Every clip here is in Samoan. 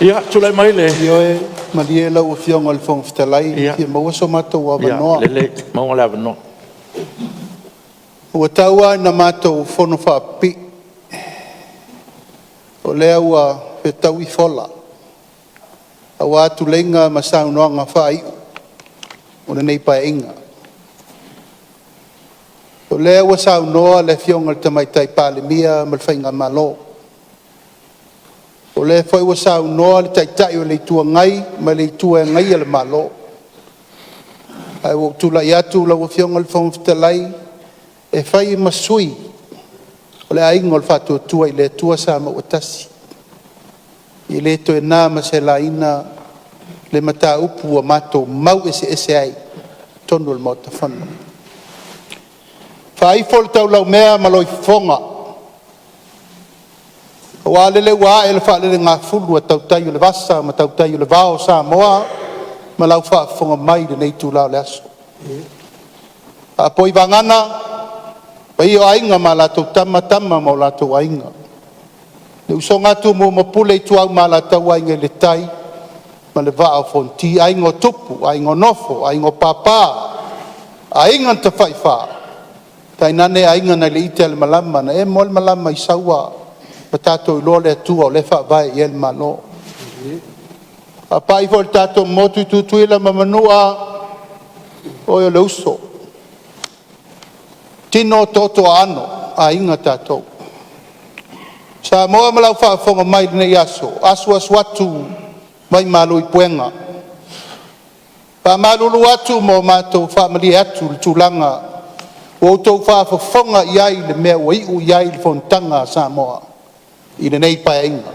Ia tulai mai le... Ioe malie lau Afioga i le Fofoga Fetalai, e fia maua so matou avanoa. Ia lelei, maua le avanoa. Ua tau lava ina matou fonofaapipii, o lea ua fetaui fola aua tuleiga ma saunoaga faaiu o lenei Paeaiga. O lea ua saunoa le Afioga i le Tamaitai Palemia ma le Faigamalo, o lea foi ua saunoa le Taitai o le Itu Agai ma le Itu e Agaia le Malo. Ae ua ou tulai atu lau Afioga i le Fofoga Fetalai e fai ma sui o le Aiga o le Faatuatua i le Atua Samoa ua Tasi, e le toe na ma se laina le mataupu ua matou mau eseese ai i totonu o le Maota Fono. Faaifo le taulaumea ma lou fofoga, aua lele ua ae le faalelegafulu a tautai o le vasa ma tautai o le vao o Samoa ma lau faafofoga mai i lenei itula o le aso. Faapoi vagana paia o Aiga ma latou Tama, Tama ma o latou Aiga, le usoga a Tumua ma Pule, Ituau ma Alataua, Aiga i le Tai ma le Vaa o Fonoti, Aiga o Tupu, Aiga o Nofo, Aiga o Papa, Aiga na Tafaifa, tainane Aiga nai le ite a le malama na emo a le malama i saua ma tatou iloa le Atua o lea e faavae i ai le Malo. Faapai foi i le tatou motu i Tutuila ma Manua, o oe o le uso, tino toto aano, aiga tatou. Samoa ma lau faafofoga mai i lenei aso, asuasu atu vaimalu i puega, faamalulu atu ma o matou faamalie atu i le tulaga ua outou faafofoga i ai i le mea ua iu i ai le fonotaga a Samoa i lenei Paeaiga.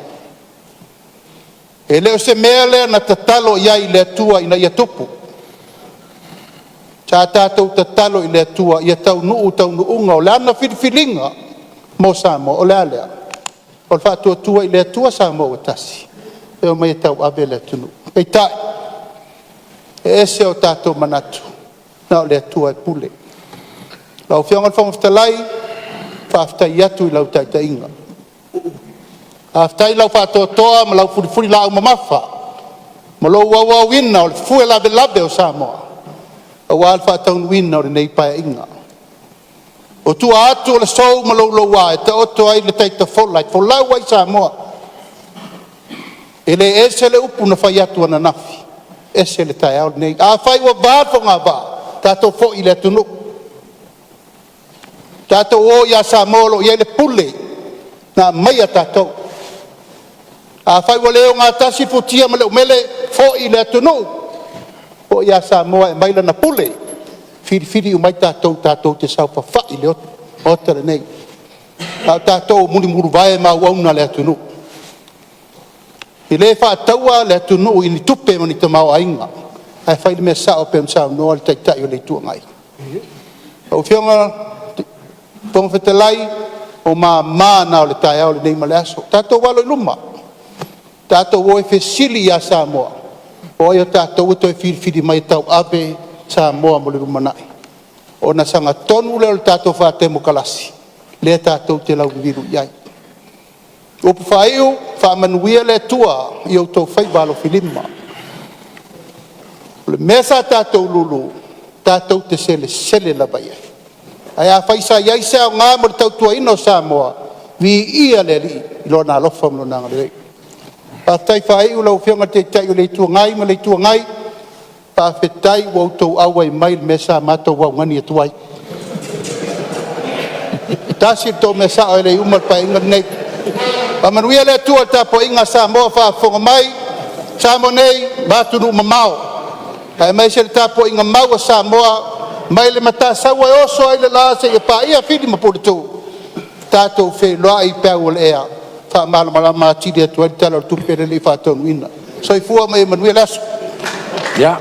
E le o se mea lea na tatalo i ai i le Atua ina ia tupu. Sa tatou tatalo i le Atua ia taunuu taunuuga o Lana filifiliga mo Samoa. O le a lea? O le Faatuatua i le Atua Samoa ua Tasi e omai e tauave le atunuu. Peitai, e ese o tatou manatu, na o le Atua e pule. Lau Afioga i le Fofoga Fetalai, faafetai atu i lau taitaiga, faafetai i lau faatoatoa ma lau fulifulilaau mamafa ma lou auauina o le fue lavelave o Samoa aua le faataunuuina o lenei Paeaiga. O tua atu o le sou ma le louloua e taoto ai le taita fola e folau ai Samoa, e le ese le upu na fai atu ananafi, ese le taeao lenei. Afai ua va le fogavaa, tatou foi i le atunuu, tatou o ia Samoa o lo o i ai le pule na aumaia tatou. Afai ua le ogatasi futia ma le umele, foi i le atunuu, foi ia Samoa e aumai lana pule, filifili uma ai tatou tatou te saofafai i le Maota lenei, a o tatou o mulimulivae ma auauna a le atunuu. E le faataua le atunuu i ni tupe ma ni tamaoaiga, ae fai le mea sao pei ona saunoa le Taitai o le Itu Agai. Lau Afioga i le Fofoga Fetalai, o mama na o le taeao lenei ma le aso. Tatou alo i luma, tatou o e fesili ia Samoa, o ai o tatou e toe filifili mai e tauave Samoa mo le lumanai, ona sagatonu lea o le tatou faatemokarasi lea tatou te lauliliu i ai. O upu faaiu, faamanuia le Atua i outou faiva alofilima. O le mea sa tatou lulu, tatou te selesele lava i ai. Ae afai sa i ai se aoga mo le tautuaina o Samoa, viia le Alii i Lona alofa ma Lona agalelei. Faafetai faaiu lau Afioga i le Taitai o le Itu Agai ma le Itu Agai, faafetai ua outou auai mai i le mea sa matou augani atu ai. E tasi le tou mea sao e le i uma le Paeaiga lenei. Faamanuia le Atua i le tapuaiga a Samoa o faafofoga mai, Samoa nei ma atunuu mamao, aemaise le tapuaiga mau a Samoa mai le Matasaua e oso ai le la seia paia Fili ma Puletuu, tatou feiloai i peau o le ea e faamalamalama atili atu ai le Tala o le Tupe lea e le i faataunuuina. Soifua ma ia manuia le aso. Ia,